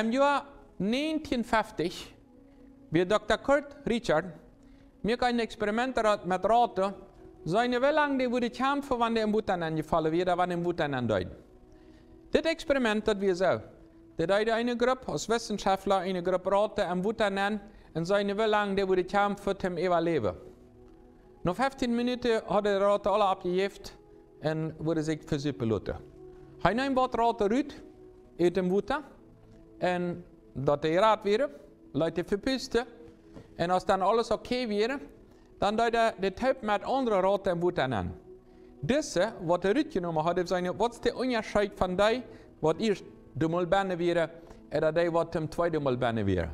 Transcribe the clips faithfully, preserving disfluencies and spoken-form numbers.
Em Joa näajentieen feftich wia Dokta Kurt Richard, muak een Experiment met Rauten, seenen woo lang dee wudden kjamfen, wan dee em Wota nenjefollen wieren, wan dee em Wota nen deeden. Dit Experiment, daut wia soo: Dee deeden eene Grupp aus Wissenschaftler, eene Grupp Rauten em Wota nen, un seenen woo lang dee wudden kjamfen toom äwaläwen. No feftieen Minuten hauden de Rauten aula oppjejäft un wudden sikj vesupen loten. Hee neem waut Rauten rut ut dem Wota, un daut dee jerat wieren, leet dee vepusten, un aus dan aules okay wia, dan deed hee dee toop met aundre Rauten em Wota nen. Dise, waut hee rutjenomen haud, säden: "Waut es de Unjascheet von dee, waut ieescht mol bennen wieren, ooda dee, waut toom tweeden Mol bennen wieren?"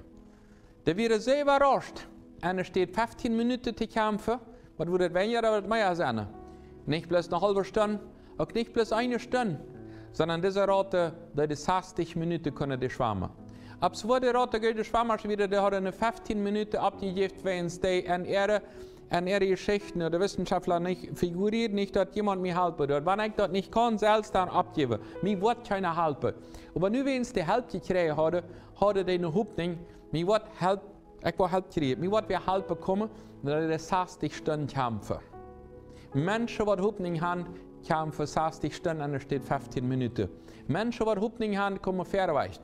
Dee wieren sea äwarauscht. Enne Städ feftieen Minuten to kjamfen, waut wudd daut weinja ooda waut mea sennen? Nich bloos eene haulwe Stund, uk nich bloos eene Stund, sonda dise Rauten, dee deeden sastich Minuten kunnen dee schwamen. Opp soo waut de Rauten goode Schwamasch wieren, dee hauden no feftieen Minuten oppjejäft, wiels dee en äare, en äare Jeschichten ooda Wissenschaftler nich figurieren, nich daut jemaunt mie halpen deed. Wan ekj daut nich kaun selfst dan oppjäwen, mie woat kjeena halpen. Oba nu, wiels dee Help jekjräajen hauden, hauden dee eene Hopninj, mie woat Help, ekj woa Help kjrieen, mie woat wäa halpen komen, daut dee sastich Stunden kjamfen. Menschen, waut Hopninj han, kjamfen sastich Stunden enne Städ feftieen Minuten. Menschen, waut Hopninj han, komen väawajch.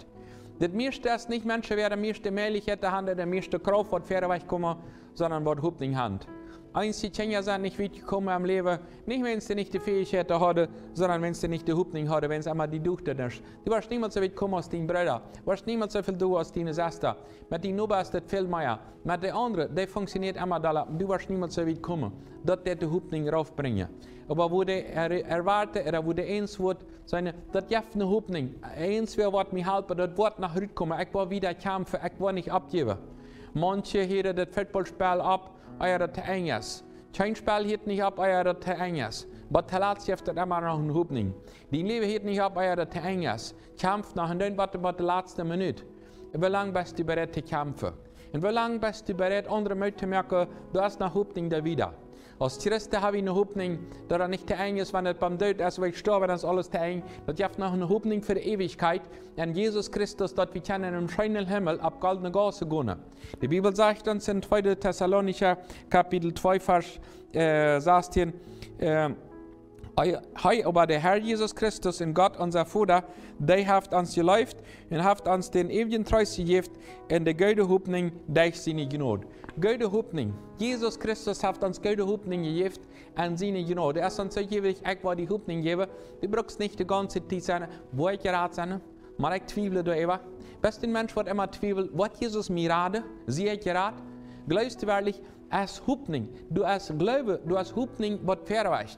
Daut mieeschte es nich Menschen, wäa de mieeschte Mäajlichkjeiten han, de mieeschte Krauft, waut väawajch komen, sonda waut Hopninj han. Eenje Kjinja sent nich wiet jekomen em Läwen, nich wiels see nich de Fäichkjeiten hauden, sonda wiels see nich de Hopninj hauden, wiels emma dee dochten: "Du woascht niemols soo wiet komen aus dien Brooda, woascht niemols soo väl doonen aus diene Sesta. Met dien Noba es daut väl mea. Met de aundre, dee funktioniert emma dolla. Du woascht niemols soo wiet komen." Daut deed de Hopninj raufbrinjen. Oba woo dee er-, erwoaten, ooda woo dee eens wort, säden: "Daut jeft eene Hopninj. Eens wäa woat mie halpen, daut woat noch rutkomen. Ekj woa wieda kjamfen, ekj woa nich oppjäwen." Manche hieren daut Footbaulspell opp, ea daut to Enj es. Kjeen Spell hieet nich opp, ea daut to Enj es. Oba toolatst jeft daut emma noch eene Hopninj. Dien Läwen hieet nich opp, ea daut to Enj es. Kjamf noch un dan bat, bat de latste Minut. Woo lang best du bereit to kjamfen? Un woo lang best du bereit, aundre Moot to moaken, daut es noch Hopninj doa wieda? Aus Christen ha wie eene Hopninj, daut daut nich to Enj es, wan et biem Doot es, wan ekj stoaw, dan es aules to Enj. Daut jeft noch eene Hopninj fa de Eewichkjeit en Jesus Christus, daut wie kjennen em scheenen Himmel opp goldne Gaussen gonen. De Bibel sajcht ons en tweede Tessalonicha, Kapitel twee, Varsch, äh, sastieen, äh, Hee, hee oba de Herr Jesus Christus un Gott, onsa Voda, dee haft ons jeleeft un haft ons dän eewjen Troost jejäft un de goode Hopninj derch siene Jnod. Goode Hopninj. Jesus Christus haft ons goode Hopninj jejäft un siene Jnod. Daut es ons soo jäwen, ekj woa die Hopninj jäwen. Du brukst nich de gaunze Tiet sajen: "Woa ekj jerat sennen? Mau ekj twiewel doaräwa." Best du een Mensch, waut emma twiewelt: "Woat Jesus mie raden? Sie ekj jerat?" Jleefst du werkjlich, es Hopninj? Du hast Gloowen, du hast Hopninj, waut väawajch.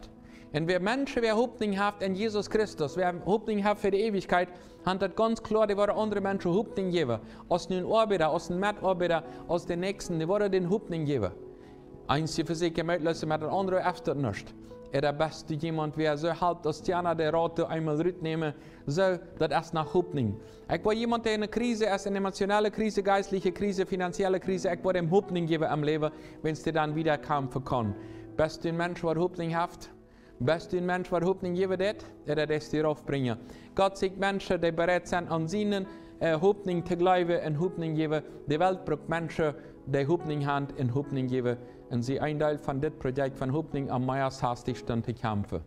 Un wäa Menschen, wäa Hopninj haft en Jesus Christus, wäa Hopninj haft fa de Eewichkjeit, haft daut gaunz kloa, dee woaren aundre Menschen Hopninj jäwen. Aus een Oabeida, aus een Metoabeida, aus dän Näakjsten, dee woaren dän Hopninj jäwen. Eenje vesieekjen mea to loten, met daut aundre es daut nuscht. Ooda best du jemaunt, wäa soo halpt aus Tiana, de Rauten eemol rutnämen, soo, daut es noch Hopninj. Ekj woa jemaunt, dee en eene Krise es, eene emotionale Krise, jeistliche Krise, finanzielle Krise, ekj woa däm Hopninj jäwen em Läwen, wiels dee dan wieda kjamfen kaun. Best du een Mensch, waut Hopninj haft? Best du een Mensch, waut Hopninj jäwen deit? Ooda deist du raufbrinjen? Gott sieekjt Menschen, dee bereit sent, aun siene, äh, Hopninj to jleewen un Hopninj jäwen. De Welt brukt Menschen, dee Hopninj han un Hopninj jäwen. Un see een Deel von dit Projekt von Hopninj, om mea aus sastich Stunden to kjamfen.